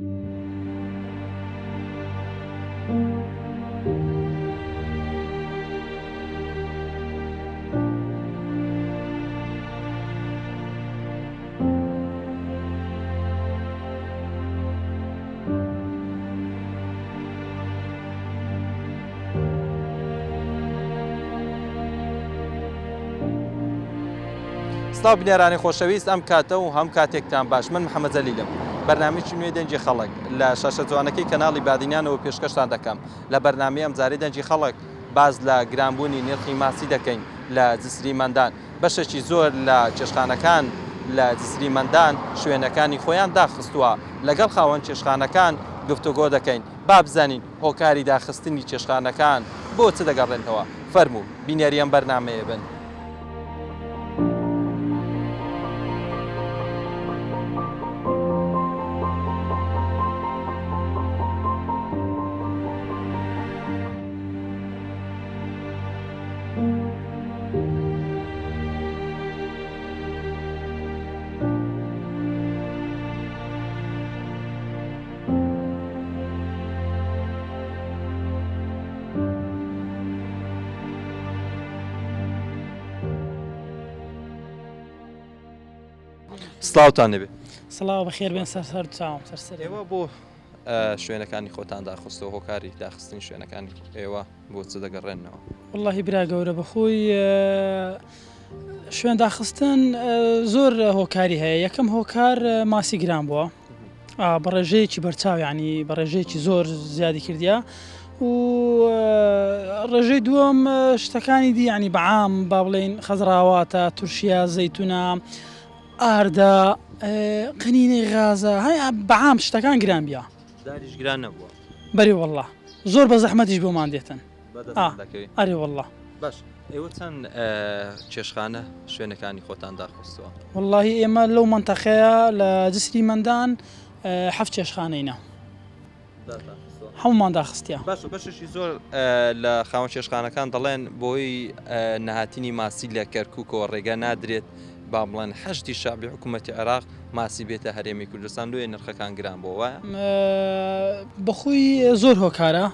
سڵاو بینەرانی خۆشەویست ئەم کاتە و هەم کاتێکتان باش من محەممەد جەلیلم بەرنامەیەکی نوێی دەنگی خەڵک لە شاشە جوانەکەی کەناڵی بادینانەوە پێشکەشتان دەکەم لە بەرنامەی ئەمجارەی دەنگی خەڵک باس لە گرانبوونی نرخی ماسی دەکەین لە جسری مەندان بەشێکی زۆر لە چێشتخانەکان لە جسری مەندان شوێنەکانی خۆیان داخستووە لەگەڵ خاوەن چێشتخانەکان گفتوگۆ دەکەین با بزانین هۆکاری داخستنی چێشتخانەکان بۆ چ دەگەڕێنەوە فەرموو بینەری ئەم بەرنامەیە بن. سڵاوتان لێبێ. سڵاو بەخێر بێن سەر سەر چاوم سەر سەر. ئێوە بۆ شوێنەکانی خۆتان داخستەوە هۆکاری داخستنی شوێنەکانی ئێوە بۆ چ دەگەڕێنەوە؟ وەڵاهی برا گەورە بەخۆی شوێن داخستن زۆر هۆکاری هەیە یەکەم هۆکار ماسی گران بووە بە ڕێژەیەکی بەرچاو ینی بە ڕێژەیەکی زۆر زیادی کردیا و ڕێژەی دووەم شتەکانی دی ینی بەعام با بڵێین خەزراواتە تورشیا زەیتونە ئاردە قەنینەی غازە هەیە بەعام شتەکان گران بیا داریش گران نەبووە بەری والله زۆر بە زەحمەتیش بۆمان دێتن ئەرێ والله باش ئێوە چەند چێشخانە شوێنەکانی خۆتان داخستووە واللهی ئێمە لەو منتەقەیە لە جسری مندان حەفت چێشخانەینە هەمومان داخستە باش بەشێکی زۆر لە خاوەن چێشخانەکان دەڵێن بۆی نەهاتنی ماسی لە کەرکووکەوە ڕێگا نادرێت با بڵێن حەشدی شەعبی حکوومەتی عێراق ماسی بێتە هەرێمی کوردستان لۆیە نرخەکان گران بووە وایە؟ بەخۆی زۆر هۆکارە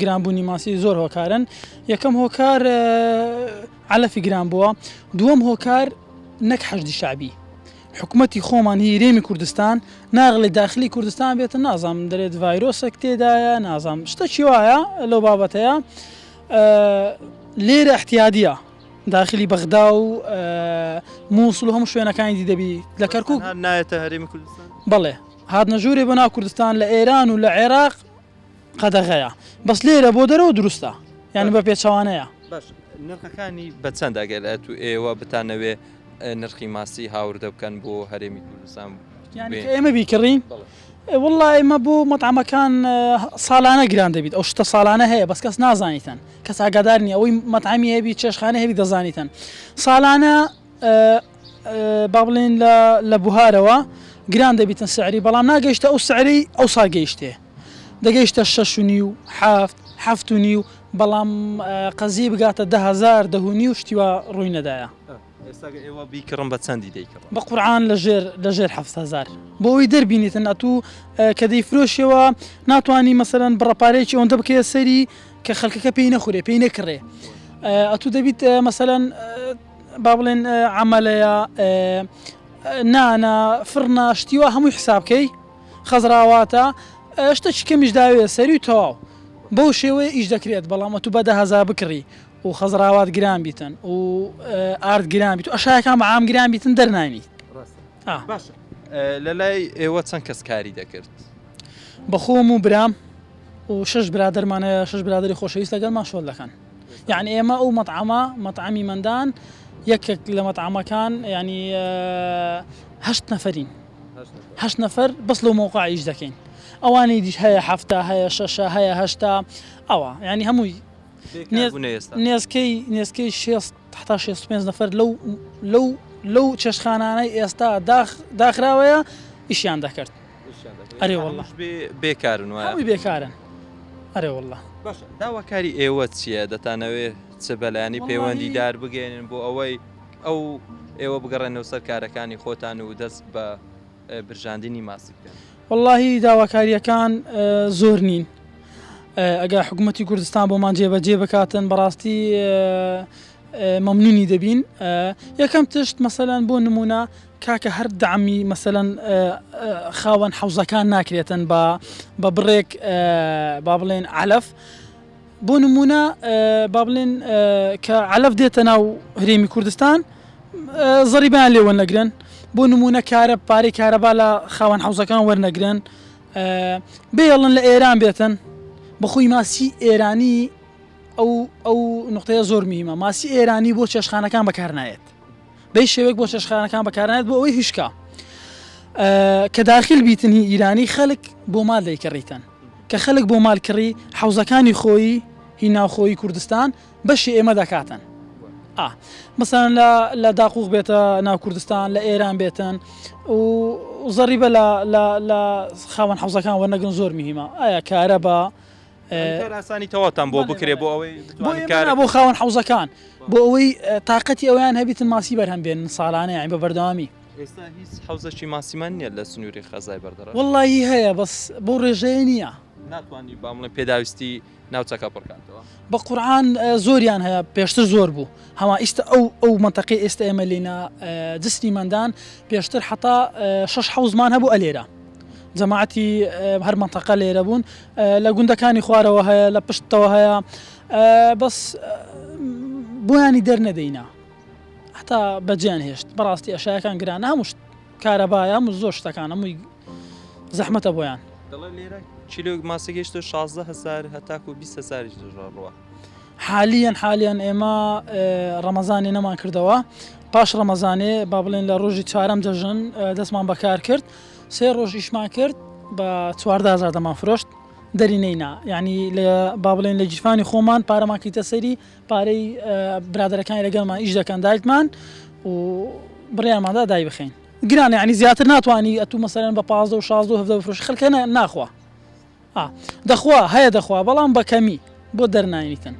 گرانبوونی ماسی زۆر هۆکارن یەکەم هۆکار عەلەفی گران بووە دووەم هۆکار نەک حەشدی شەعبی حکوومەتی خۆمان هیرێمی کوردستان ناغڵی داخلی کوردستان بێتن نازانم دەرێت ڤایرۆسێک تێدایە نازانم شتەکی وایە لەو بابەتەیە لێرە احتیادیە داخلی بەغدا و مووسڵ و هەموو شوێنەکانی دی دەبی لە کەرکک نایەتە هەرێمی کوردستان بەڵێ هاتنە ژوورێ بۆ ناو کوردستان لە ئێران و لە عێراق قەدەغەیە بەس لێرە بۆ دەرەوە دروستە یعنی بە پێچەوانەیە باش نرخەکانی بە چەند ئەگەر ئەتو ئێوە بتانەوێ نرخی ماسی هاوردە بکەن بۆ هەرێمی کوردستان یعنی کە ئێمە بیکڕین وەڵا ئێمە بۆ مەتعەمەکان ساڵانە گران دەبیت ئەو شتە ساڵانە هەیە بەس کەس نازانیتن کەس ئاگادار نیە ئەوەی مەتعەمی هەبی چێشخانە هەبی دەزانیتن ساڵانە با بڵێن لە لە بوهارەوە گران دەبیتن سعری بەڵام ناگەیشتە ئەو سعری ئەو سا گەیشتێ دەگەیشتە شەش و نیو حەفت حەفت و نیو بەڵام قەزی بگاتە دههزار دهونی و شتیوا ڕووی نەدایە. ئێستا گەر ئێوە بیکڕن بە چەندی دەیکڕن؟ بە قورعان لە ژێر لە ژێر 7000 بۆ ئەوی دەربینیتن ئەتوو کە دەیفرۆشیەوە ناتوانانی مەسەرەن بڕە پارەیەکی ئەوەندە بکەیە سەری کە خەڵکەکە پێی نەخورێ پێی نەکڕێ ئەتوو دەبیت مەسەلەن با بڵێن عەمەلەیە نانە فڕنە شتی وا هەمووی حساب کەی خەزراواتە شتێکی کەمیش داوێ سەری و تەواو بەو شێوەیە ئیش دەکرێت بەڵام ئەتوو بە 10000 بکڕی و خەزراوات گران بیتن و ئارد گران بیت و ئەشایەکان بە عام گران بیتن دەرنانی باشە لە لای ئێوە چەند کەس کاری دەکرد؟ بەخۆم و برام و شش برادەرمان هەیە شش برادری خۆشەویست لەگەڵمان شۆل دەکەن یعنی ئێمە ئەو مەطعەمە مەطعەمی مەندان یەکێک لە مەطعەمەکان ینی هەشت نەفەرین هەشت نەفەر بەس لەو مەوقع ئیش دەکەین ئەوانی دیش هەیە هەفتا هەیە شەشە هەیە هەشتا ئەوە ینی هەمووی نێزکەی نێزکەی شێست هەتا 65 نەفەر لەو لەو لەو چێشتخانانەی ئێستا داخ داخراوەیە ئیشیان دەکرد ئەرێ واللە بێکارن وایە هەمووی بێکارن ئەرێ واللە باشە داواکاری ئێوە چییە دەتانەوێ چ بەلایەنی پەیوەندیدار بگەێنن بۆ ئەوەی ئەو ئێوە بگەڕێنەوە سەر کارەکانی خۆتان و دەست بە. برژاندنی ماسی بکەن؟ وەڵاهی داواکارییەکان زۆر نین ئەگەر حکوومەتی کوردستان بۆمان جێبەجێ بکاتن بەڕاستی مەمنونی دەبین یەکەم تشت مەسەلەن بۆ نمونە کاکە هەر دەعمی مەسەلەن خاوەن حەوزەکان ناکرێتن بە بە بڕێک با بڵێن علف بۆ نمونە با بڵێن کە علف دێتە ناو هەرێمی کوردستان زەریبیان لێ وەرنەگرن بۆ نمونە کارە پارەی کارەبا لە خاوەن حەوزەکان وەرنەگرن بێڵن لە ئێران بێتن بەخۆی ماسی ئێرانی ئەو ئەو نقطەیە زۆر مهمە ماسی ئێرانی بۆ چێشخانەکان بەکارنایەت بەی شێوەیەک بۆ چێشخانەکان بەکارنایەت بۆ ئەوەی هشکە کە داخل بیتن هی ئیرانی خەلک بۆ مال دەیکڕیتن کە خەلک بۆ مال کڕی حەوزەکانی خۆی هی ناوخۆی کوردستان بەشی ئێمە دەکاتن ئا مەسەلەن لە لە داقوق بێتە ناو کوردستان لە ئێران بێتن و زەریبە لە لە لە خاوەن حەوزەکان وەرنەگرن زۆر مهمە ئایا کارەبا کار ئاسانی تەواوتان بۆ بکرێ بۆ ئەوەی بتوانن کار بۆ خاوەن حەوزەکان بۆ ئەوەی تاقەتی ئەویان هەبیتن ماسی بەرهەم بێنن ساڵانە یانی بە بەردەوامی. ئێستا هیچ حەوزەکی ماسیمان نییە لە سنووری قەزای بەردەڕەش؟ وەڵڵاهی هەیە بەس بەو ڕێژەیە نییە. ناتوانی با بڵێین پێداویستی ناوچەکە پڕکاتەوە؟ بە قورعان زۆریان هەیە پێشتر زۆر بوو هەما ئیستا ئەو ئەو مەنتەقەی ئێستا ئێمە لێینە جسری مەندان پێشتر حەتا شەش حەوزمان هەبوو ئەلێرە جەماعەتی هەر مەنتەقە لێرە بوون لە گوندەکانی خوارەوە هەیە لە پشتەوە هەیە بەس بۆیانی دەرنەدەینا هەتا بەجیان هێشت بەڕاستی ئەشایەکان گرانە هەموو کارەبایە هەموو زۆر شتەکان هەمووی زەحمەتە بۆیان. دەڵێ لێرە کیلۆ ماسی گەیشتە 16 هەزار هەتاکو 20 هەزاریش دەڕوە. حالیەن حالیەن ئێمە ڕەمەزانێ نەمان کردەوە پاش ڕەمەزانێ با بڵێن لە ڕۆژی چوارەم جەژن دەستمان بەکار کرد سێ ڕۆژ ئیشمان کرد بە 14هزار دەمان فرۆشت دەری نەینا یعنی لە با بڵێن لە گیرفانی خۆمان پارەمان کردە سەری پارەی برادەرەکانی لەگەڵمان ئیش دەکەن دایکمان و بڕیارماندا دای بخەین گرانە یعنی زیاتر ناتوانانی ئەتوو مەسەرەن بە 15 و 16 و 17 بفرۆشی خەڵکە ناخوا ئا دەخوا هەیە دەخوا بەڵام بە کەمی بۆ دەرناینیتن.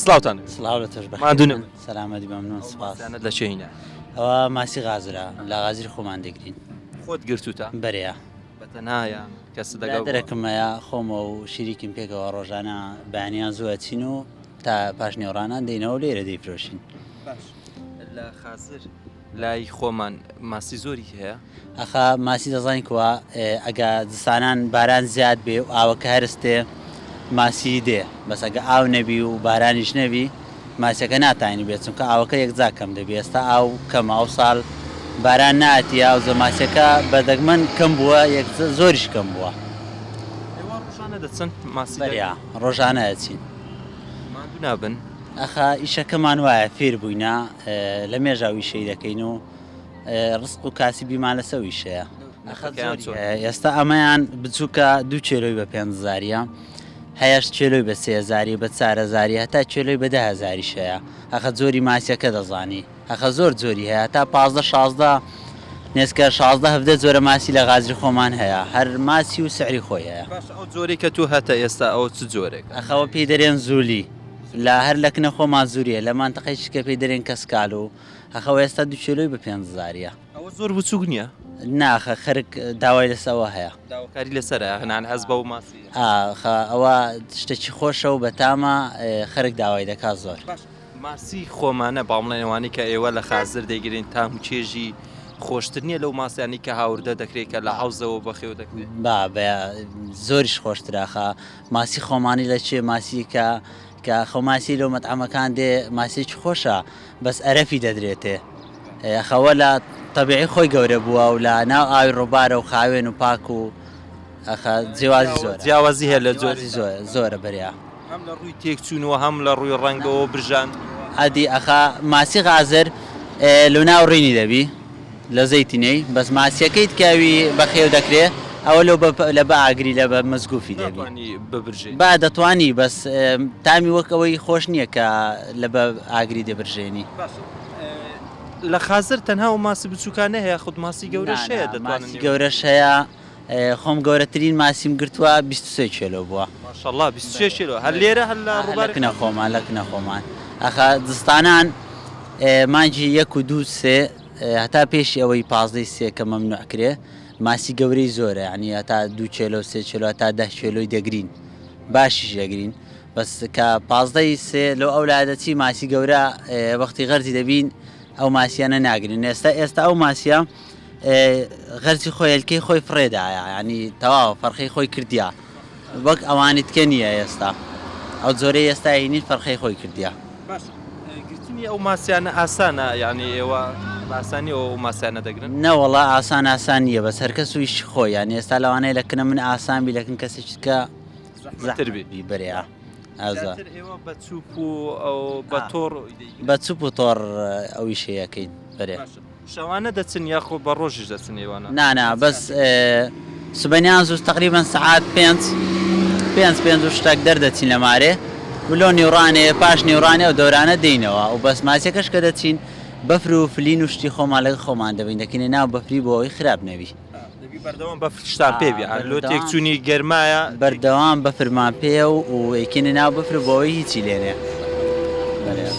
سڵاوتان سڵاو لە تۆش ماندوو نەبن. سەلامەتی مەمنون سپاس. ماسیانەت لە چێ هینا؟ ئەوە ماسی غازرە لە غازری خۆمان دەگرین. خۆت گرتووتە؟ بەرێ. بە تەنها یان کەست لەگەڵ بووە؟ برادەرەکم هەیە خۆمە و شریکیم پێکەوە ڕۆژانە بەیانیان زوو ئەچین و تا پاش نێوڕانان دێینەوە و لێرە دەیفرۆشین. باش لە خازر لای خۆمان ماسی زۆری هەیە؟ ئەخە ماسی دەزانی کوا ئەگە زستانان باران زیاد بێ و ئاوەکە هەرستێ ماسی دێ بەس ئەگە ئاو نەبی و بارانیش نەبی ماسیەکە ناتانی بێت چونکە ئاوەکە یەکجا کەم دەبی ئێستا ئاو کەمە ئەو ساڵ باران ناتیە ئەوجە ماسیەکە بە دەگمەن کەم بووە یەک زۆریش کەم بووە. ئێوە ڕۆژانە دەچن ماسی بەریا ڕۆژانە ئەچین. ماندوو نابن؟ ئەخە ئیشەکەمان وایە فێر بووینە لە مێژە ئەو ئیشەی دەکەین و ڕزق و کاسبیمان لەسەر ئەو ئیشەیە. ئەخە نرخەکەیان چۆنە؟ ئێستا ئەمەیان بچووکە دوو کێلۆی بە پێنج هەزاریە هەیەش کێلۆی بە سێ هەزاری بە چار هەزاری هەتا کێلۆی بە دە هەزاریش هەیە ئەخە جۆری ماسیەکە دەزانی. ئەخە زۆر جۆری هەیە تا 15 16 نێزکە 16 17 جۆرە ماسی لە غازری خۆمان هەیە هەر ماسی و سعری خۆی هەیە. باشە ئەو جۆرەی کە تۆ هەتە ئێستا ئەوە چ جۆرێکە؟ ئەخە ئەوە پێی دەرێن زولی لە هەر لە کنە خۆمان زوریە لە مەنتەقەی شکە پێی دەرێن کەسکال و ئەخە ئەوە ئێستا دوو کێلۆی بە پێنج هەزاریە. ئەوە زۆر بچوک نیە؟ نا ئەخە خەرک داوای لەسە ئەوە هەیە. داواکاری لەسەرە نان حەز بەو ماسیە. ئاخە ئەوە شتەکی خۆشە و بەتامە خەرک داوای دەکا زۆر. باش ماسی خۆمانە با بڵێن ئەوانەی کە ئێوە لە خازر دەیگرین تام و چێژی خۆشتر نییە لەو ماسیانەی کە هاوردە دەکرێت کە لە حەوزەوە بەخێو دەکرێت؟ با بە زۆریش خۆشترە ئەخە ماسی خۆمانی لە چێ ماسی کە کە خۆ ماسی لەو مەتعەمەکان دێ ماسیەکی خۆشە بەس ئەرەفی دەدرێتێ ئەخەوە لە تەبیعی خۆی گەورە بووە و لە ناو ئاوی ڕووبارە و خاوێن و پاک و ئەخە جیاوازی زۆرە. جیاوازی هەیە لە جۆری جیاوازی زۆرە زۆرە بەریا. هەم لە ڕووی تێکچوونەوە هەم لە ڕووی ڕەنگەوە برژاندنەوە. ئەدی ئەخە ماسی غازر لۆ ناو ڕینی دەبی. لە زەیتی نەی بەس ماسیەکەیت کاوی بەخێو دەکرێ ئەوە لۆ بە لە بە ئاگری لە بە مەزگوفی دەبی. ناتوانی ببرژێنی. با دەتوانی بەس تامی وەک ئەوەی خۆش نییە کە لە بە ئاگری دەبرژێنی. باشە لە خازر تەنها ئەو ماسی بچوکانە هەیە خود ماسی گەورەش نا هەیە نا دەتوانن ماسی ئێوە. گەورەش هەیە خۆم گەورەترین ماسیم گرتووە 23 کێلۆ بووە. ماشاءاللە 23 کێلۆ هەر لێرە هەر لە لە ڕووباری کنە خازر؟ خۆمان لە کنە خۆمان ئەخە زستانان مانگی یەک و دوو سێ هەتا پێشی ئەوەی پازدەی سێ کە مەمنوع کرێ ماسی گەورەی زۆرە یعنی هەتا دوو کێلۆ سێ کێلۆ هەتا دە کێلۆی دەگرین باشیش دەگرین بەس کە پازدەی سێ لۆ ئەو لا دەچی ماسی گەورە وەختی غەرزی دەبین ئەو ماسیانە ناگرین ئێستا ئێستا ئەو ماسیە غەرزی خۆی هێلکەی خۆی فڕێدایە یعنی تەواو فەرخەی خۆی کردیا وەک ئەوانی تکە نییە ئێستا ئەو جۆرەی ئێستا هینین فەرخەی خۆی کردیا. باشە گرتنی ئەو ماسیانە ئاسانە یانی ئێوە بە ئاسانی ئەو ماسیانە دەگرن؟ نەوەڵا ئاسان ئاسان نییە بەس هەرکەس و ئیشی خۆی یانی ئێستا لەوانەیە لە کنە من ئاسان بی لە کن کەسێکی تکە زەحمەتتر بی. بی بەرێ ئا ئازا. زیاتر ئێوە بە چوپ و ئەو بە تۆڕ دەیگرن؟ بە چوپ و تۆڕ ئەو ئیشەی ئەکەین بەرێ. باشە شەوانە دەچن یاخۆ بە ڕۆژیش دەچن ئێوانە؟ نا نا بەس سبەینان زوو تەقریبەن سەعات پێنج پێنج پێنج و شتەک دەردەچین لە مارێ و لۆ نیوڕانێ پاش نیوڕانێ ئەو دەورانە دێینەوە و بەس ماسیەکەش کە دەچین بەفر و فلین و شتی خۆمان لەگە خۆمان دەبین دەکەینە ناو بەفری بۆ ئەوەی خراپ نەبی. دەبی بەردەوام بەفرشتان پێ بێ لۆ بەردەوام تێکچوونی گەرمایە بەردەوام بەفرمان پێیە و و ئەیکەینە ناو بەفر بۆ ئەوەی هیچی لێ نێ. بەرێ.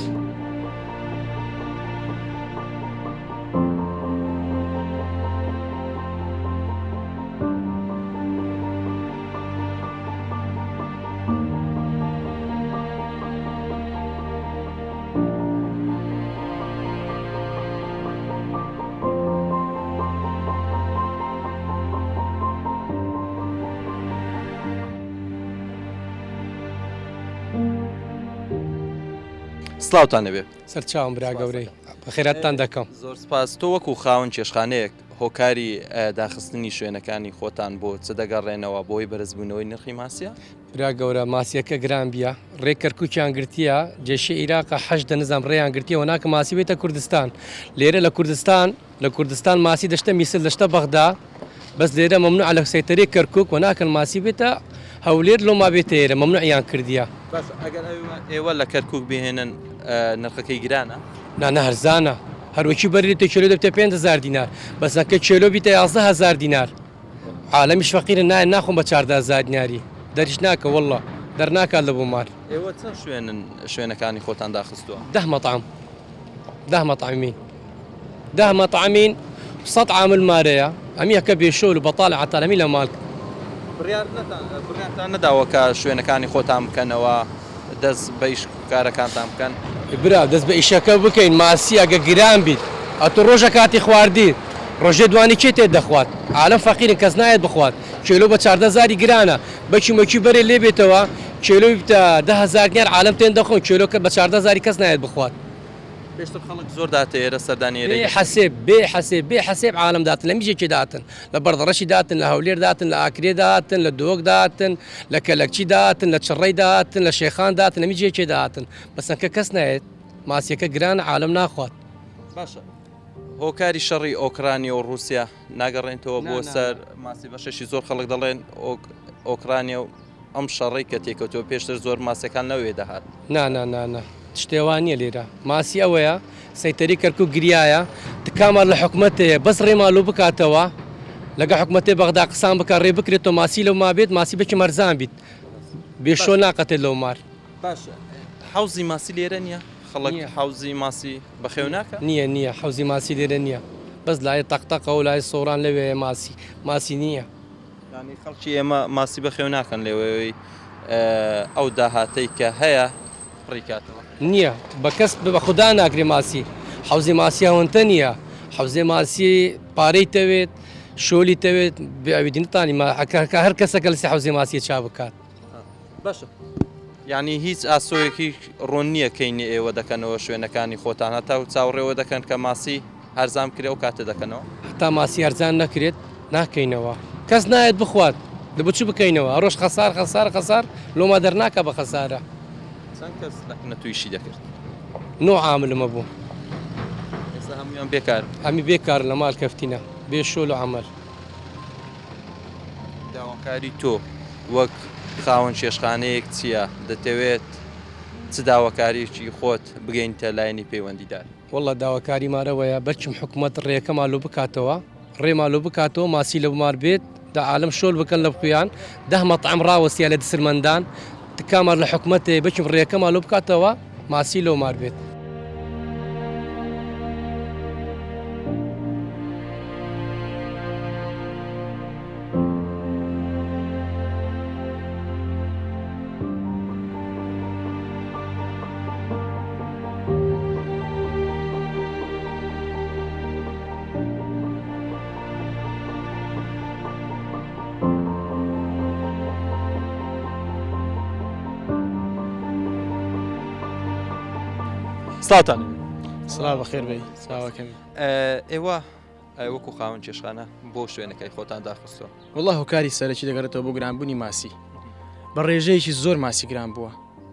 سڵاوتان لێبێ. سەرچاوم برا گەورەی بەخێراتتان دەکەم. زۆر سپاس. تۆ وەکو خاوەن چێشتخانەیەک هۆکاری داخستنی شوێنەکانی خۆتان بۆ چ دەگەڕێنەوە؟ بۆی بەرزبوونەوەی نرخی ماسیە؟ برا گەورە ماسیەکە گران بیە ڕێ کەرکوکیان گرتیە جێشی ئیراقە حەشدە نزام ڕێیان گرتیە وە ناکە ماسی بێتە کوردستان لێرە لە کوردستان لە کوردستان ماسی دەشتە میسر دەشتە بەغدا بەس لێرە مەمنوعە لە سەیتەرەی کەرکوک وە ناکەن ماسی بێتە هەولێر لۆ ما بێتە ئێرە مەمنوعیان کردیە. باشە ئەگەر ئێوە لە کەرکوک بهێنن نرخەکەی گرانە؟ نا نا هەرزانە هەروەکی بەرێتە کێلۆ دەبتە 5000 دینار بەس ئەکە کێلۆ بیتە 11000 دینار. عالەمیش فەقیرن نایەن ناخۆن بە 14 هەزار دیناری دەریش ناکە واللە دەرناکات لە بۆ مار. ئێوە چەند شوێنن شوێنەکانی خۆتان داخستووە؟ دە مەتعەم دە مەتعەمین دە مەتعەمین سەد عامل مارەیە ئەمیەکە بێ شۆل و بەتاڵ عەتال ئەمی لە ماڵ. بڕیار نەتان بڕیارتان نەداوە کە شوێنەکانی خۆتان بکەنەوە دەست بە ئیش کارەکانتان بکەن؟ برا دەست بە ئیشەکە بکەین ماسی ئەگە گران بیت ئەتو ڕۆژە کاتی خواردی ڕۆژێ دوانی کێ تێت دەخوات عالەم فەقیرن کەس نایەت بخوات کێلۆ بە 14 زاری گرانە بەکی مەکی بەرێ لێ بێتەوە کێلۆی بتە 10 هەزار دینار عالەم تێن دەخۆن کێلۆ کە بە 14 زاری کەس نایەت بخوات. پێشتر خەڵک زۆر داتە ئێرە سەردانی ئێرەی بێ دەکرد. حەسێب بێ حەسێب بێ حەسێب عالەم داتن لە میجێکی داتن لە بەردەڕەشی داتن لە هەولێر داتن لە ئاکرێ داتن لە دهۆک داتن لە کەلەکچی داتن لە چڕەی داتن لە شێخان داتن لە میجێکێ داتن بەس ئەنکە کەس نایەت ماسیەکە گرانە عالەم ناخوات. باشە هۆکاری شەڕی ئۆکرانیا و ڕووسیا ناگەڕێنتەوە بۆ سەر ماسی بەشێکی زۆر خەڵک دەڵێن ئۆکرانیا و ئەم شەڕەی کە تێکەوتووە پێشتر زۆر ماسیەکان لەوێ دەهات. نا نا نا نا شتێ وا نیە لێرە ماسی ئەوەیە سەیتەری کەرکوک گریایە تکامان لە حکومەت هەیە بەس ڕێمان لۆ بکاتەوە لەگە حکومەتێ بەغدا قسان بکا ڕێ بکرێتەوە ماسی لەو مابێت ماسی بەکی مەرزان بیت بێ شۆ ناقەتێت لەو مار. باشە حەوزی ماسی لێرە نیە؟ خەڵک حەوزی ماسی بەخێو ناکا؟ نیە نیە حەوزی ماسی لێرە نیە بەس لای تەقتەقە و لای سۆران لەوێیە ماسی ماسی نیە. یانی خەڵکی ئێمە ماسی بەخێو ناکەن لێوەی ئەو داهاتەی کە هەیە پڕی کاتەوە. نییە بە کەس بە خودا ناکرێ ماسی حەوزی ماسی ئەوەنتە نییە حەوزێ ماسی پارەی تەوێت شۆلی تەوێت بێ ئەوی دینتانی ما هەر کەسەکە لەسەر حەوزی ماسی چا بکات. باشە یانی هیچ ئاسۆیەکی ڕوون نییە کەینی ئێوە دەکەنەوە شوێنەکانی خۆتان هەتا و چاوڕێوە دەکەن کە ماسی هەرزان بکرێ ئەو کاتە دەکەنەوە؟ هەتا ماسی هەرزان نەکرێت ناکەینەوە کەس نایەت بخوات دە بۆ چ بکەینەوە هەرۆژ خەسار خەسار خەسار لۆما دەرناکا بە خەسارە. چەند کەس لە کنە تو ئیشی دەکرد؟ نۆ عاملم هەبوو. ئێستا هەمووی. هەموویان بێکار. هەمی بێکار لە مال کەفتینە بێ شۆل و عەمەل. داواکاری تۆ وەک خاوەن چێشتخانەیەک چییە؟ دەتەوێت چ داواکاریەکی خۆت بگەینیتە لایەنی پەیوەندیدار؟ وەڵا داواکاری مارەوەیە بەلکیم حکومەت ڕێکەمان لۆ بکاتەوە ڕێمان لۆ بکاتەوە ماسی لە بمار بێت دە عالم شۆل بکەن لە بخویان دە مەتعەم ڕاوەستیا لە دسرمەندان تکامان لە حکومەتێ بەلکیم ڕێکەمان لۆ بکاتەوە ماسی لۆ مار بێت. سڵاوتان لێبێت. سڵاو بەخێر بێی سڵاوەکەمی. ئێوە وەکو خاوەن چێشخانە بۆ شوێنەکەی خۆتان داخستووە؟ وەڵا هۆکاری سەرەکی دەگەڕێتەوە بۆ گرانبوونی ماسی بە ڕێژەیەکی زۆر ماسی گران بووە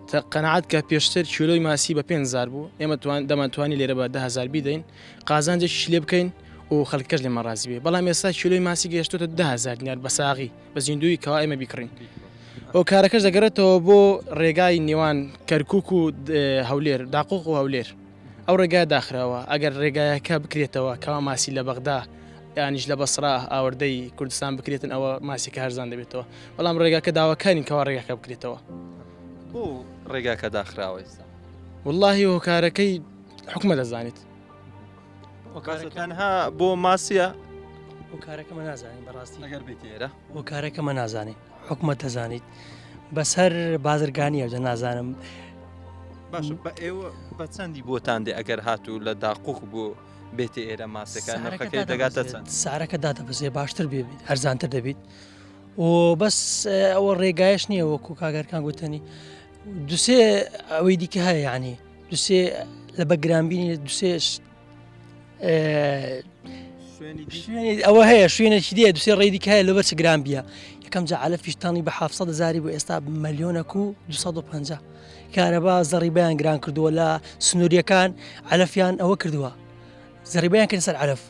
تە قەناعەت کە پێشتر کیلۆی ماسی بە 5000 بوو ئێمە توان دەمانتوانی لێرە بە 10000 بیدەین قازانجێکیش لێ بکەین و خەڵکەش لێمان ڕازی بێ بەڵام ئێستا کیلۆی ماسی گەیشتۆتە 10000 دینار بە ساغی بە زیندووی کەوا ئێمە بیکڕین هۆکارەکەش دەگەڕێتەوە بۆ ڕێگای نێوان کەرکک و هەولێر داقۆق و هەولێر ئەو ڕێگایە داخراوە، ئەگەر ڕێگایەکە بکرێتەوە کەوا ماسی لە بەغدا یانیش لە بەسڕا ئاوردەی کوردستان بکرێتن ئەوە ماسیەکە هەرزان دەبێتەوە، بەڵام ڕێگاکە داواکارین کەوا ڕێگاکە بکرێتەوە. بۆ ڕێگاکە داخراوە ئێستا؟ وەڵاهی هۆکارەکەی حکومەت دەزانێت. باشە تەنها بۆ ماسیە؟ هۆکارەکەمە نازانین بەڕاستی. ئەگەر بێتە ئێرە؟ هۆکارەکەمە نازانین. حکومەت دەزانیت بەسەر بازرگانیە جە نازانم. باشە بە ئێوە بە چەندی بۆتان دێ ئەگەر هاتوو لە داقوق بۆ بێتە ئێرە ماسەکان نرخەکەی دەگاتە چەند؟ سارەکە دادەبەزێ باشتر بێت هەرزانتر دەبیت و بەس ئەوە ڕێگایش نییە وەکو کاگەرکان گوتنی دوسێ ئەوەی دیکە هەیە یعنی دوسێ لە بەگرانبینی دوسێ ئەوە هەیە شوێنێکی دێ دوسێ ڕێی دیکە هەیە لەبەر چ گران بیە یەکەم جا عەلەفیش تانی بە 700 هزاری بۆ ئێستا ملیۆنەک و 250 کارەبا زەڕیبیان گران کردووە لە سنووریەکان عەلەفیان ئەوە کردووە زەریبیان کرد سەر عەلەف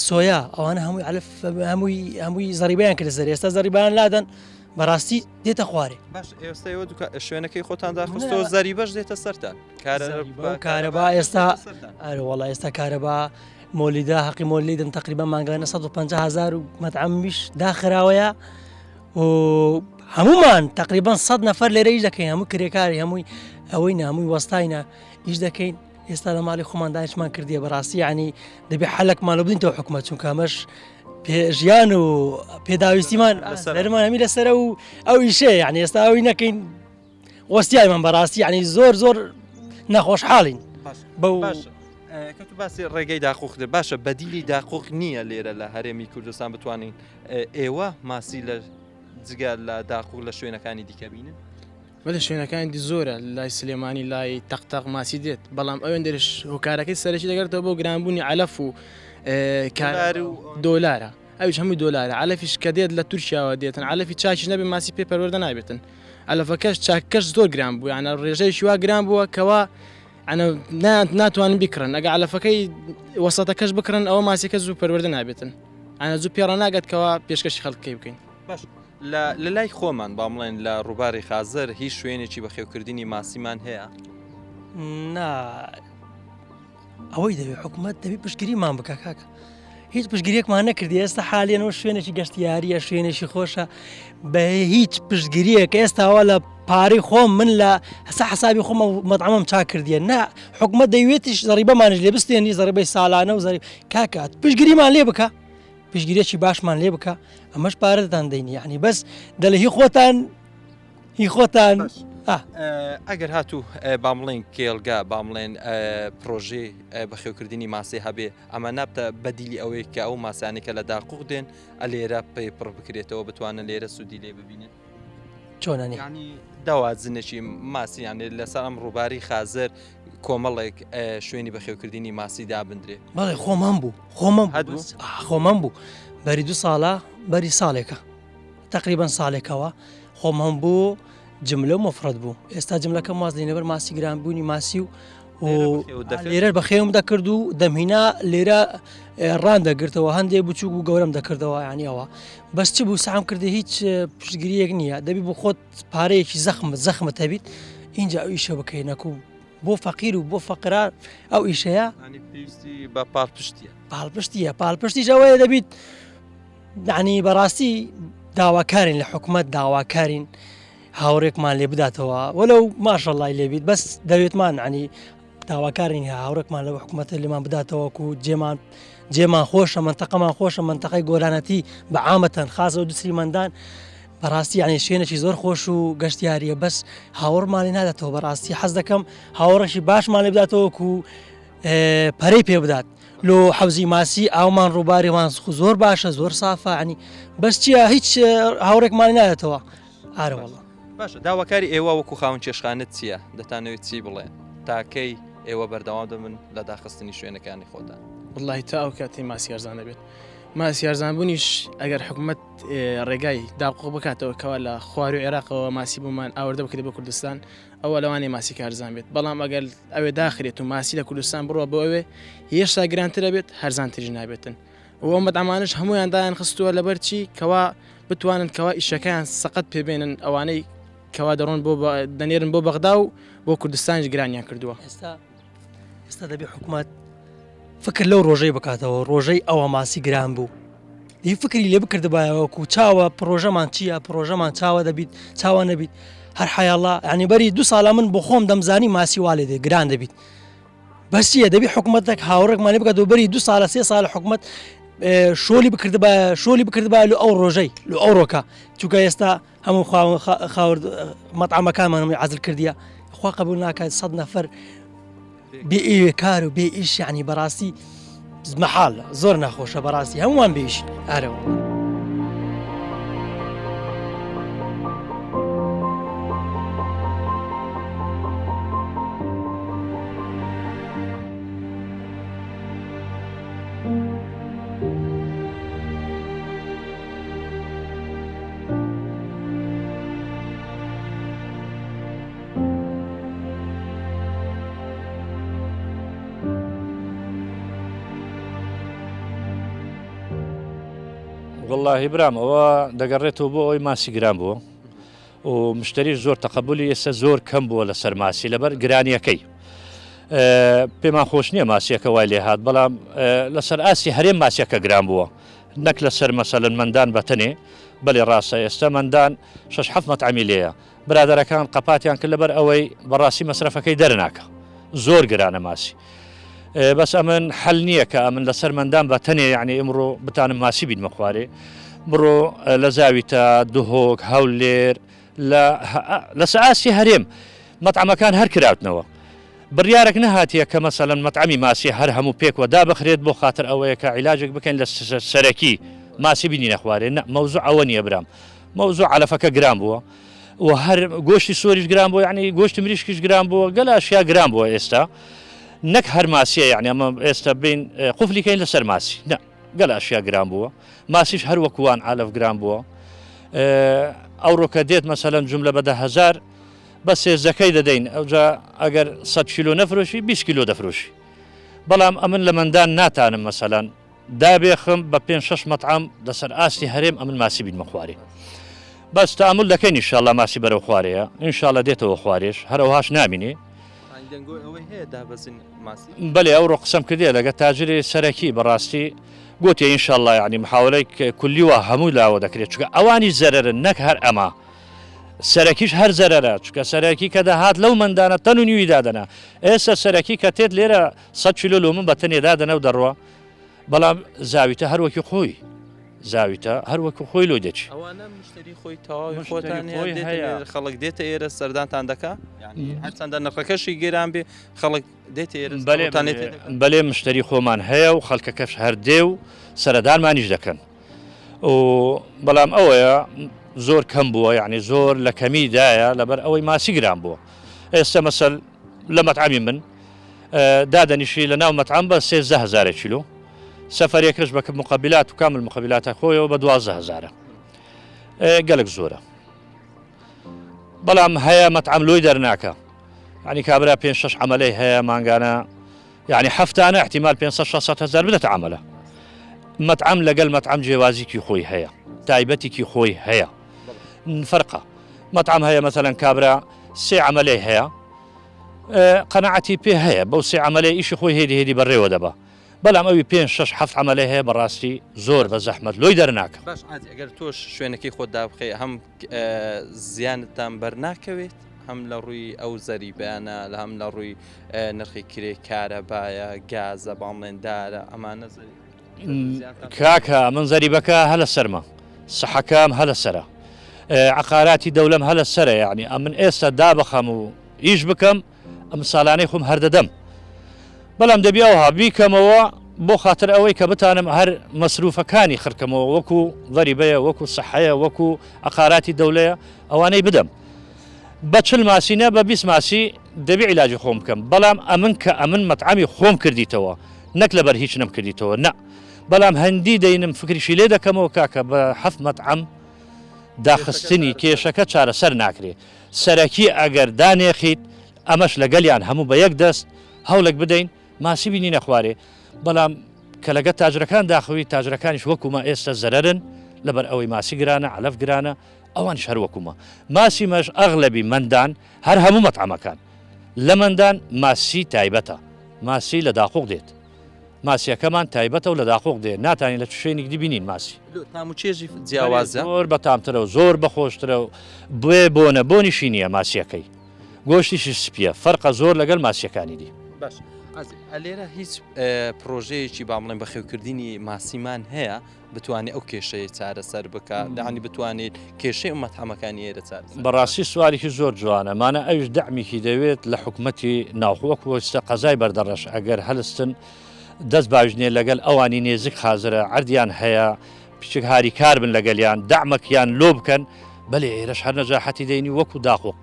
سۆیا ئەوانە هەمووی عەلف هەمووی هەمووی زەریبیان کرد سەر ئێستا زەریبان لادەن بەڕاستی دێتە خوارێ باش ئێستا ئێوە دوکا شوێنەکەی خۆتان داخستەوە زەریبەش دێتە سەرتان کارەبا ئێستا ئەرە وەڵا ئێستا کارەبا مۆلیدا حەقی مۆلیدن تقریبا مانگانە 150 هزار و مەتعەمیش داخراوەیە و هەمومان تقریبا 100 نەفەر لێرە ئیش دەکەین هەموو کرێکاری هەمووی ئەوەی نامووی وەستاینە ئیش دەکەین ئێستا لە ماڵی خۆمان دانیشمان کردیە بەڕاستی ینی دەبێ حەلکمان لە بدینەوە حکومە چونکە ئەمەش ژیان و پێداویستیمان لەسەرمان هەمی لەسەرە و ئەو ئیشێ یعنی ئێستا ئەوی نەکەین وەستیایمان بەڕاستی یعنی زۆر زۆر نەخۆشحاڵین بەو کە تو باسی ڕێگەی داقوق دە باشە بەدیلی داقوق نییە لێرە لە هەرێمی کوردستان بتوانین ئێوە ماسی لە جگە لە داقوق لە شوێنەکانی دیکە بینن بەلێ شوێنەکانی دی زۆرە لای سلێمانی لای تەق تەق ماسی دێت بەڵام ئەوێن دەرش هۆکارەکەی سەرەکی دەگەرێتەوە بۆ گرانبوونی عەلەف و کار و دۆلارە ئەویش هەمووی دۆلارە عەلەفیش کە دێت لە تورکیاوە دێتن عەلەفی چاکیش نەبێ ماسی پێ پەروەردە نابێتن عەلەفەکەش چاکەش زۆر گران بوو یانە ڕێژەیەکی وا گران بووە کەوا ناتوانن بیکڕن ئەگە عەلەفەکەی وەسەتەکەش بکڕن ئەوە ماسیەکە زوو پەروەردە نابێتن ئەە زوو پێڕە ناگەت کەوا پێشکەشی خەڵکەکەی بکەین. باش لە لە لای خۆمان با بڵێن لە ڕووباری خازر هیچ شوێنێکی بەخێوکردنی ماسیمان هەیە؟ نا ئەوەی دەوێت حکوومەت دەبی پشتگیریمان بکە کاکە هیچ پشتگیریەکمان نەکردی ئێستا حالیەنەوە شوێنێکی گەشتیاریە شوێنێکی خۆشە بە هیچ پشتگیریەک ئێستاوە لە پارەی خۆم من لە هەسا حسابی خۆم مەدعەمم چاک کردیە نا حکومەت دەیوێتیش زەڕیبەمانش لێ بستێنی زەڕیبەی ساڵانە و زەری کاکات پشتگیریمان لێ بکە پشتگیریەکی باشمان لێ بکە ئەمەش پارەتان دەین یعنی بەس دەلە هی خۆتان هی خۆتان ئەگەر هاتوو با بڵێن کێڵگە با بڵێن پرۆژەی بەخێوکردنی ماسی هەبێ ئەمە نابتە بەدیلی ئەوەیە کە ئەو ماسیانەی کە لە داقوق دێن ئەلێرە پێ پڕ بکرێتەوە بتوانن لێرە سوودی لێ ببینن چۆنانی دەوازنێکی ماسییان لەسەر ئەم ڕووباری خازر کۆمەڵێک شوێنی بەخێوکردنی ماسی دابدرێ بەڵێ خۆمان بوو خۆمان خۆمان بوو بەری دو ساڵە بەری ساڵێکە تقریبان ساڵێکەوە خۆمان بوو جملە و مفرەت بوو ئێستا جملەکە ماز لەبەر ماسی گرانبوونی ماسی و و لێرە بەخێوم دەکرد و دەمهینا لێرە ڕان دەگرتەوە هەندێک بچووک و گەورەم دەکردەوە ینی ئەوە بەس چ بوو سام کردی هیچ پشتگیریەک نییە دەبی بۆ خۆت پارەیەکی زەخم زەخمت هەبیت اینجا ئەو ئیشە بکەی نەکو بۆ فەقیر و بۆ فەقرا ئەو ئیشەیە پێویستی بە پاڵپشتیە پاڵپشتیە پاڵپشتیش ئەوەیە دەبیت یعنی بەڕاستی داواکارین لە حکومەت داواکارین هاوڕێکمان لێ بداتەوە وەلو ماشەڵای لێبیت بەس دەوێتمان عنی داواکارین هاوڕێکمان لە حکوومەتە لێمان بداتەوە و جێمان جێمان خۆشە منتەقەمان خۆشە منتەقەی گۆرانەتی بە عامەتەن خاصە و دوسری مندان بەڕاستی یعنی شوێنێکی زۆر خۆش و گەشتیاریە بەس هاوڕمانی ناداتەوە بەڕاستی حەز دەکەم هاوڕەشی باشمان لێ بداتەوە و پەرەی پێ بدات لۆ حەوزی ماسی ئاومان ڕووباری وان زۆر باشە زۆر سافە عنی بەس چییە هیچ هاوڕێکمان نایەتەوە ئارەوەڵە باشە داواکاری ئێوە وەکو خاوەن چێشخانە چییە دەتانەوێت چی بڵێن تاکەی ئێوە بەردەوام دەبن لە داخستنی شوێنەکانی خۆتان وڵی تا ئەو کاتی ماسی هەرزان دەبێت ماسی هەرزان بوونیش ئەگەر حکوومەت ڕێگای داقۆ بکاتەوە کەوا لە خوار و عێراقەوە ماسی بۆمان ئاوردە بکرێت بۆ کوردستان ئەوە لەوانەیە ماسی کارزان بێت بەڵام ئەگەر ئەوێ داخرێت و ماسی لە کوردستان بڕوە بۆ ئەوێ هێشتا گرانترە بێت هەرزانتریش نابێتن و ئەو مەدامانش هەمویان دایان خستووە لەبەر چی کەوا بتوانن کەوا ئیشەکەیان سەقەت پێبێنن ئەوانەی کەوا دەڕۆن بۆ دەنێرن بۆ بەغدا و بۆ کوردستانیش گرانیان کردووە. ئێستا ئێستا دەبێ حکوومەت فکر لەو ڕۆژەی بکاتەوە ڕۆژەی ئەوە ماسی گران بوو دی فکری لێ بکردبایەوە کو چاوە پرۆژەمان چییە پرۆژەمان چاوە دەبیت چاوە نەبیت هەر حیاڵە ینی بەری دو ساڵە من بۆ خۆم دەمزانی ماسی والێ دێ گران دەبیت بەسیە دەبی حکوومەتێک هاوڕێکمان لێ بکات و بەری دو ساڵە سێ ساڵە حکوومەت شۆلی بکردبا شۆلی بکردبا لە ئەو ڕۆژەی لە ئەو ڕۆکە چونکە ئێستا هەموو خاورد مەطعەمەکانمان هەمووی عەزل کردیە خوا قبول ناکات سەد نەفەر بێ ئێوێ کار و بێ ئیش یعنی بەڕاستی مەحاڵ زۆر ناخۆشە بەڕاستی هەمووان بێ ئیش ئارەوە. وەڵاهی برام ئەوە دەگەڕێتەوە بۆ ئەوەی ماسی گران بووە و مشتری زۆر تەقبولی ئێستا زۆر کەم بووە لەسەر ماسی لەبەر گرانیەکەی پێمان خۆش نییە ماسیەکە وای لێ هاات بەڵام لەسەر ئاسی هەرێم ماسیەکە گران بووە نەک لەسەر مەسەلەن مەندان بەتەنێ بەلی ڕاستە ئێستا مەندان شەش حەفت مەتعەمی لێیە برادەرەکان قەپاتیان کرد لەبەر ئەوەی بەڕاستی مەسرەفەکەی دەرناکە زۆر گرانە ماسی بەس ئەمن حل نییە کە ئەمن لەسەر مەندان بە تەنێ یعنی ئمڕۆ بتانم ماسی بینمە خوارێ بڕۆ لە زاویتە دهۆک هەولێر لە لەسە ئاستی هەرێم مەتعەمەکان هەر کراوتنەوە بڕیارەک نەهاتیە کە مەسەلەن مەتعەمی ماسی هەر هەموو پێکوە دابخرێت بۆ خاتر ئەوەیە کە عیلاجێک بکەین لە سەرەکی ماسی بینینە خوارێ نە مەوزوع ئەوە نییە برام مەوزوع عەلەفەکە گران بووە و هەر گۆشتی سۆریش گران بووە یعنی گۆشتی مریشکیش گران بووە گەلە ئەشیا گران بووە ئێستا نەک هەر ماسیە یعنی ئەمە ئێستا بین قفلیکەین لەسەر ماسی نە گەلە ئەشیا گران بووە ماسیش هەر وەکوان عالەف گران بووە ئەوڕۆ کە دێت مەسەلەن جملە بە 10هزار بە سێزدەکەی دەدەین ئەوجا ئەگەر 100 کیلۆ نەفرۆشی 20 کیلۆ دەفرۆشی بەڵام ئەمن لە مندان ناتانم مەسەلەن دابێخم بە پێ شش مەطعام لەسەر ئاستی هەرێم ئەمن ماسی بینمە خوارێ بەس تامل دەکەین ئینشاءاللە ماسی بەرەو خوارەیە ئینشاءاللە دێتەوە خوارێش هەرەوهاش نامینێ بەلێ ئەوڕۆ قسەم کردیە لەگە تاجری سەرەکی بەڕاستی گوتی ئینشاءاللە یعنی محاولەی کولی وا هەموو لاوە دەکرێت چونکە ئەوانی زەرەرن نەک هەر ئەمە سەرەکیش هەر زەرەرە چونکە سەرەکی کە دەهات لەو مندانە تەن و نیوی دادەنا ئێستا سەرەکی کە تێت لێرە 100 کیلۆ لۆ من بە تەنێ دادەنە و دەڕوا بەڵام زاویتە هەر وەکی خۆی زاویتە هەر وەکو خۆی لۆ دەچی. ئەوانە مشتری خۆی تەواوی خۆتان خۆی هەیە خەڵک دێتە ئێرە سەردانتان دەکا هەرچەندە نرخەکەشی گران بێ خەڵک دێتە ئێرە بەلێ مشتری خۆمان هەیە و خەڵکەکەش هەر دێ و سەردانمانیش دەکەن و بەڵام ئەوەیە زۆر کەم بووە یعنی زۆر لە کەمی دایە لەبەر ئەوەی ماسی گران بووە ئێستا مەسەل لە مەتعەمی من دادەنیشی لە ناو مەتعەم بە 13 هزارە کیلۆ سەفەرێکەش بە مقبلات و کامل مقبلاتە خۆیەوە بە 12 هزارە گەلک زۆرە بەڵام هەیە مەتعەم لۆی دەرناکە یعنی کابرا پێ شش عملەی هەیە مانگانە یعنی هەفتانە احتیمال 500 600 هزار بدەتە عملە مەتعەم لەگەل مەتعەم جیاوازیکی خۆی هەیە تایبەتێکی خۆی هەیە فەرقە مەتعەم هەیە مەسەلەن کابرا سێ عملەی هەیە قەناعەتی پێ هەیە بەو سێ عملەی ئیشی خۆی هێدی هێدی بەڕێوە دەبا بەلام ئەوی پێنج شەش حەفت عەمەلەی هەیە بەڕاستی زۆر بە زەحمەت لۆی دەرناکەم. باش عادی ئەگەر تۆش شوێنەکەی خۆت دابخەی هەم زیانتان بەر ناکەوێت هەم لە ڕووی ئەو زەریبەیانە لە هەم لە ڕووی نرخی کرێ کارەبایە گازە باڵێن دارە ئەمانە کاکە من زەریبەکە هەلە سەرمە سحەکەم هەلە سەرە عقاراتی دەولەم هەلە سەرە یعنی ئەمن ئێستا دابخەم و ئیش بکەم ئەم سالانەی خۆم هەر دەدەم بەڵام دەبی ئەوها بیکەمەوە بۆ خاتر ئەوەی کە بتانم هەر مەسروفەکانی خرکەمەوە وەکو ضریبەیە وەکو سەحەیە وەکو عقاراتی دەولەیە ئەوانەی بدەم بە چل ماسی نە بە 20 ماسی دەبی عیلاجی خۆم بکەم بەڵام ئەمن کە ئەمن مەطعەمی خۆم کردیتەوە نەک لەبەر هیچ نەم کردیتەوە نە بەڵام هەندی دەینم فکریشی لێ دەکەمەوە کاکە بە حەفت مەطعەم داخستنی کێشەکە چارەسەر ناکرێ سەرەکی ئەگەر دانێخیت ئەمەش لەگەلیان هەموو بە یەک دەست هەوڵێک بدەین ماسی بینینە خوارێ بەڵام کە لەگە تاجرەکان داخوی تاجرەکانیش وەکومە ئێستا زەرەرن لەبەر ئەوەی ماسی گرانە عەلەف گرانە ئەوانیش هەر وەکومە ماسی مەش ئەغلەبی مەندان هەر هەموو مەتعەمەکان لە مەندان ماسی تایبەتە ماسی لە داقوق دێت ماسیەکەمان تایبەتە و لە داقوق دێ ناتانی لە چ شوێنیک دی بینین ماسی. لۆ تام و چێژی جیاوازە؟ زۆر بەتامترە و زۆر بەخۆشترە و بێ بۆنە بۆنیشی نییە ماسیەکەی گۆشتیشی سپیە فەرقە زۆر لەگەل ماسیەکانی دی. باش لێرە هیچ پرۆژەیەکی با بڵێن بەخێوکردنی ماسیمان هەیە؟ بتوانێت ئەو کێشەیە چارەسەر بکا یانی بتوانێت کێشەی ئەو مەتعەمەکانی ئێرە چارەسەر بەڕاستی سوالیکی زۆر جوانە مانە ئەویش دەعمیکی دەوێت لە حکومەتی ناوخۆ وەکو ئێستا قەزای بەردەڕەش ئەگەر هەلستن دەست باژنێ لەگەل ئەوانی نێزیک حازرە عەردیان هەیە پچک هاریکار بن لەگەلیان دەعمەکیان لۆ بکەن بەلێ ئێرەش هەر نەجاحەتی دەینی وەکو داقوق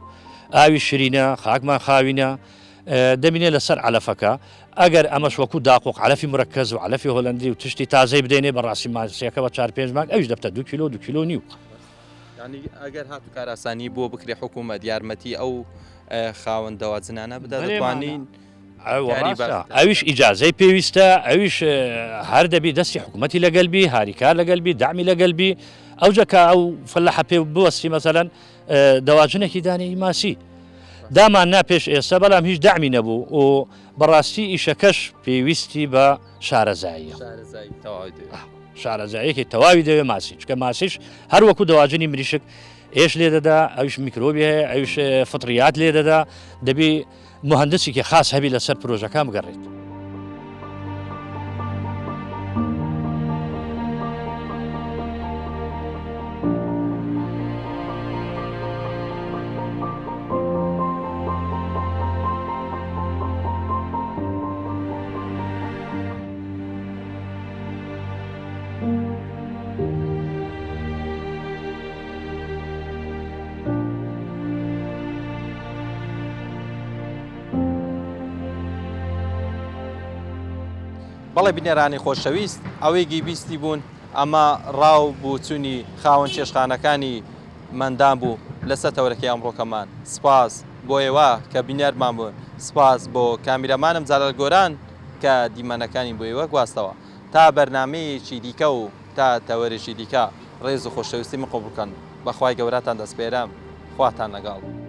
ئاوی شرینە خاکمان خاوینە دەبینێ لەسەر عەلەفەکە ئەگەر ئەمەش وەکو داقوق عەلەفی مرەکەز و عەلەفی هۆلەندی و تشتی تازەی بدەینێ بەڕاستی ماسیەکە بە چار پێنج مانگ ئەویش دەبتە دو کیلۆ دو کیلۆ نیو. یانی ئەگەر هاتو کارئاسانی بۆ بکرێ حکوومەت یارمەتی ئەو خاوەن دەواجنانە بدا دەتوانین ئەویش ئیجازەی پێویستە ئەویش هەر دەبی دەستی حکوومەتی لەگەل بی هاریکار لەگەل بی دامی لەگەل بی ئەوجا کە ئەو فەلاحە پێ بوەستی مەسەلەن دەواجنێکی دانێی ماسی دامان نا پێش ئێستا بەڵام هیچ دەعمی نەبوو و بەڕاستی ئیشەکەش پێویستی بە شارەزاییە شارەزایەکی تەواوی دەوێ ماسی چکە ماسیش هەر وەکو دەواجنی مریشک ئێش لێ دەدا ئەوش میکرۆبی هەیە ئەوش فطریات لێ دەدا دەبی موهەندسێکی خاس هەبی لەسەر پرۆژەکان بگەڕێت. بەڵێ بینەرانی خۆشەویست ئەوەی گیبیستی بوون ئەمە ڕاو بوچونی خاوەن چێشخانەکانی مەندان بوو لەسەر تەوەرەکەی ئەمڕۆکەمان سپاس بۆ ئێوە کە بینەرمان بوون سپاس بۆ کامیرەمانم جەلال گۆران کە دیمەنەکانی بۆ ئێوە گواستەوە تا بەرنامەیەکی دیکە و تا تەوەرێکی دیکە ڕێز و خۆشەویستی من قبوڵ کەن بەخوای گەورەتان دەسپێرم خواتان لەگەڵ.